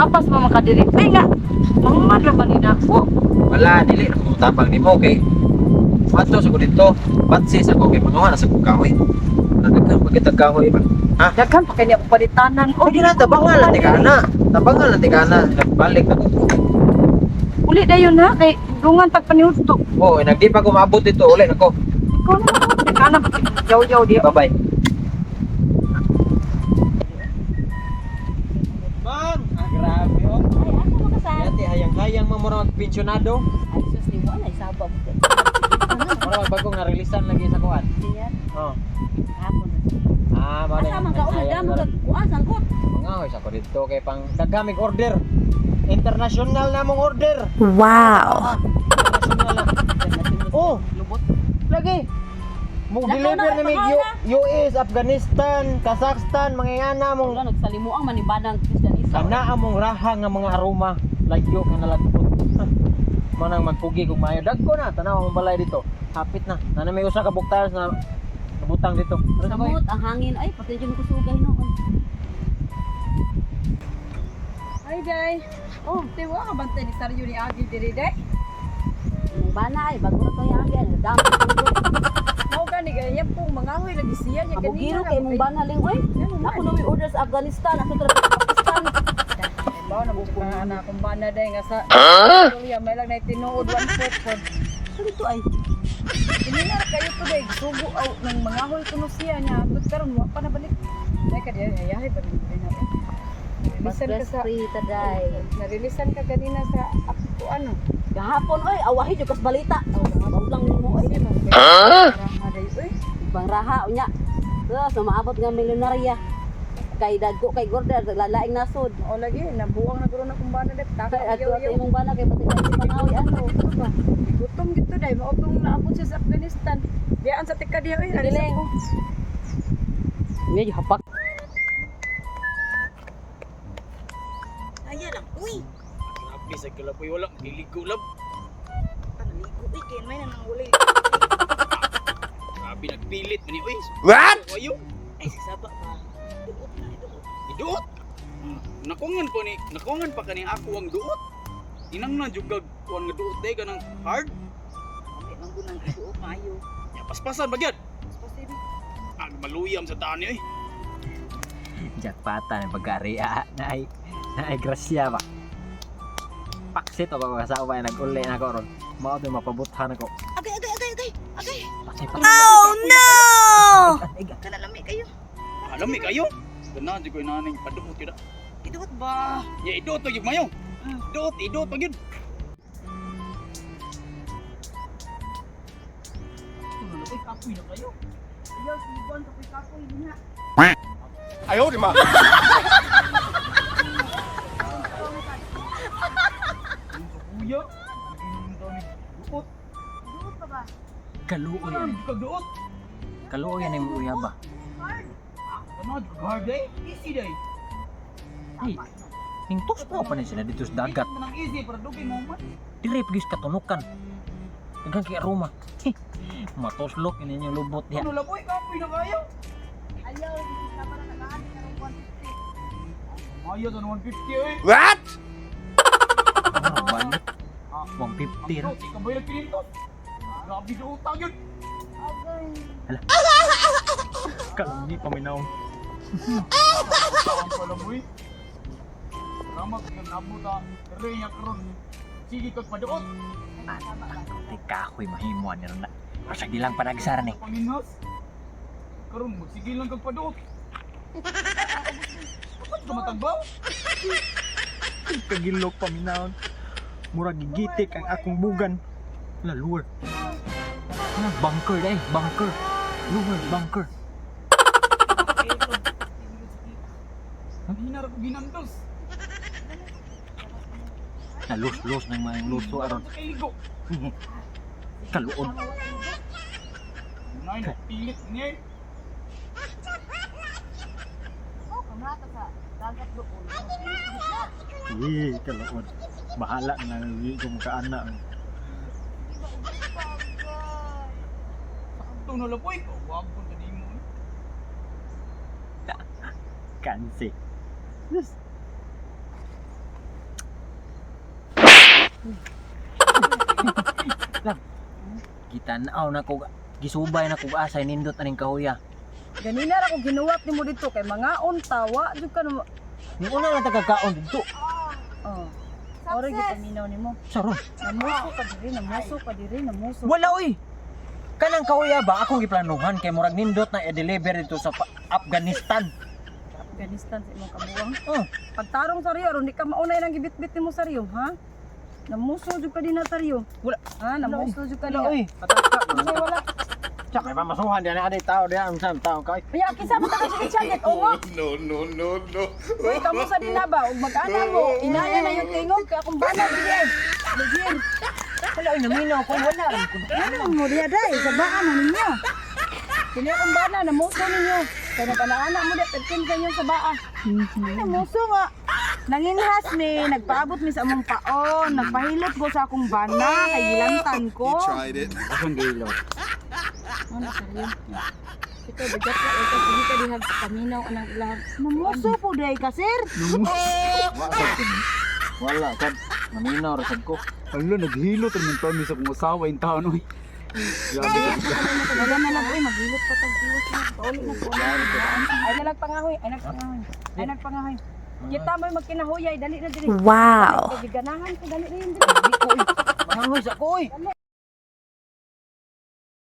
Apas pa makadiri. Ay nga. Pangman ra ba ni nako? Wala, dili na ko tabang nimo kay Mato sa ko dito, batsis ako kay manguha na sa kong kahoy. Nagdaghan pa kitag kahoy ba? Ha? Daghan pa kay niya akong palitanan. Oh, di na tabangan lang tika na. Tabangan lang tika na. Nagbalik na ko. Uli dayon ha kay dungan tag paniudto. Oh, nagdi pa ko maabot dito uli nako. Ikaw na. Ikaw na yaw-yaw di. Bye-bye. Bang! Ah, grabe oh. Ay, asa mo ka sa? Yati hayang-hayang mo mura magpensyonado. Ay, sus, di mo na isaba mo. Mura magbagong na-releasean lagi sa kuan. Siya, Oh. hapon. Ah, mao Asa man ka una damo ka kuan sangkot. Mangahoy sa ko dito kay pang daghamig order. International na mong order. Wow. International na. Oh, Lubot. lagi. Mong Lakaw deliver na, na mig pangaw na. US, Afghanistan, Kazakhstan, mga ingana mong Wala nagsalimuang manibanang Kristianisa. kana among raha nga mga aroma lagyo nga nalagpot. Manang magpugi kung maayo dagko na tanaw ang balay dito. Hapit na. Nana may usa ka buktas na nabutang dito. Ano sa Samot ang hangin ay pati jud ko sugay noon. Ay day. Oh, tiwa ka bantay ni Saryo ni Agi diri day. Mong bana ay bago ra kay hangin, damo sangkot. Mao gani gaya pong mangahoy lagi siya niya Abogiro kay mong bana ling oy. Ako na may order sa Afghanistan, ako tra sa Pakistan. Bao na mo ka anak akong bana day nga sa Korea may lang na tinuod one foot pod. So dito ay Ininar kayo to day sugo aw nang mangahoy kuno siya niya tut karon wa pa na balik. Day ka diya yahay ba ni na. Narilisan ka mas sa free taday. narilisan ka ganina sa app ko ano. Gahapon oy awahi jud kas balita. Aw lang nimo oy. Ha? Day oy. Bangraha unya. Terus maabot nga milyonarya. Kay dagko kay gorder lalaing nasod. O lagi nabuang na guro na kung bana day taka Kay ato yaw ato yaw. imong bana kay pati kay pangawi ato. Gutom gito day mao tong naabot siya sa Afghanistan. Diyaan sa tika diha oy. Sige, Alisan Leng. ko. Medyo hapak. Ayan lang, uy! Grabe sa kalapoy wala makiligo lab. Panaligo, uy, kaya may nanangulay. Grabe nagpilit man ni uy. What? Ayo, Ay, sisaba ba? Duot na, duot. iduot. Nakungan po ni, nakungan pa kani ako ang duot. Inang na jud kag kuan nga duot day kanang hard. Ay, manggunang iduot, maayo. Ya paspasan ba gyud? Paspasin. Ah, maluyam sa taan ni uy. Jackpatan ang pagkaria na ay grasya ba. Paksit o pag-asawa ay nag-uli na ako ron. Mao to mapabuthan ako. Agay, agay, agay, agay! Agay! Patay pa. Oh no! Kalalami kayo. Alam mi kayo. Ganahan jud ko inaning paduot yun. Iduot ba? Ya iduot pa gyud mayo. Duot, iduot pa gyud. Uy, kapoy na kayo. Ayaw, sinibuan, kapoy-kapoy, yun na. Kuya, duot. Duot pa ba? Kaluoy Ganahan yan. jud kag duot. Kaluoy yan yung uya ba. Ganahan jud kag hard day. Easy day. Ay, ningtos po pa ni sila dito sa dagat. Dili man ang easy para dugay mo man. Dire pagis katunukan. Daghang kay aroma. Matoslok yun inyong lubot niya. Ano laboy kapoy na kayo. Ayaw, sisaba na nagahan, karong 150. Mayo sa 150 eh. Ah, balik. 150 ra. Ang ikaw ba yung kinintos? Grabe sa utang yun. Agay. Kalami paminaw. Saan pala mo eh? Salamat nga nabuta. Dire niya karon. Sige kag paduot. Ay kahoy mahimuan ni na. Basag di lang panagsara ni. Panginhas. Karon magsige lang kag paduot. Kapag ka matangbaw. Kagilok paminaw. Murag gigitik ang akong bugan. Wala luwer. Ano bunker day, bunker. Luwer bunker. Hinar ko ginandos. Na los-los ng mga luso aron. Sa kailigo. Kaluon. Nay, nagpilit niya eh. Oh, kamata sa dagat doon. Eh, kaluon. Bahala na lang ko makaana. Sakto na laboy. Wag ko tadi mo. eh. Kansi. Yes. Lang. Gitan-aw na ko, gisubay na kog asay nindot aning kahuya. Ganina ra ko ginuwat nimo dito kay mga tawa jud ka na. Ni una na tagakaon dito. Oh. Ora gyud paminaw nimo. Saron. Namuso ka diri, namuso ka diri, namuso. Wala oy. Kanang kahuya ba akong giplanuhan kay murag nindot na i-deliver dito sa Afghanistan. Afghanistan sa imong kabuang. Oh, Pagtarong sa Rio, aron di ka maunay nang gibitbit nimo sa Rio, ha? Namuso jud ka din na sa Rio. Wala. Ha, namuso jud ka wala din. oy. Pataka. Kasi wala. Tsak, pa masuhan diyan adi tao diyan ang sam tao kay. Kaya kinsa mo ta kay Janet o nga. No, no, no, no. Uy, kamo sa dinaba ug mag-ana mo. Inaya na yung tingog kay akong bana dili. Legit. Wala oy, naminaw ko wala rin ko. Ano mo diya day sa baan na ninyo. Kini akong bana namuso ninyo. Kay nag-ana mo diya perkin sa inyo sa baa. Namuso nga. Nanginhas mi, nagpaabot mi sa among paon, nagpahilot ko sa akong bana kay gilantan ko. He tried it. Asan gilo? Ano seryo? Ito bigat ka ito sige ka dihag sa paminaw anang ilahang. Namuso po day ka, sir. Wala sad. Naminaw ra sad ko. Alo, naghilot rin pa mi sa kong asawa in taon oy. Grabe ka. Wala na lang, uy, maghilot pa tag tiwas na. Pauli na po. Ay na lang pangahoy, ay nagpangahoy. Ay nagpangahoy. Kita mo'y magkinahuyay, dali na diri. Wow! Kay ganahan ko dali na yun diri. Mangangoy sa ko oy. Dali.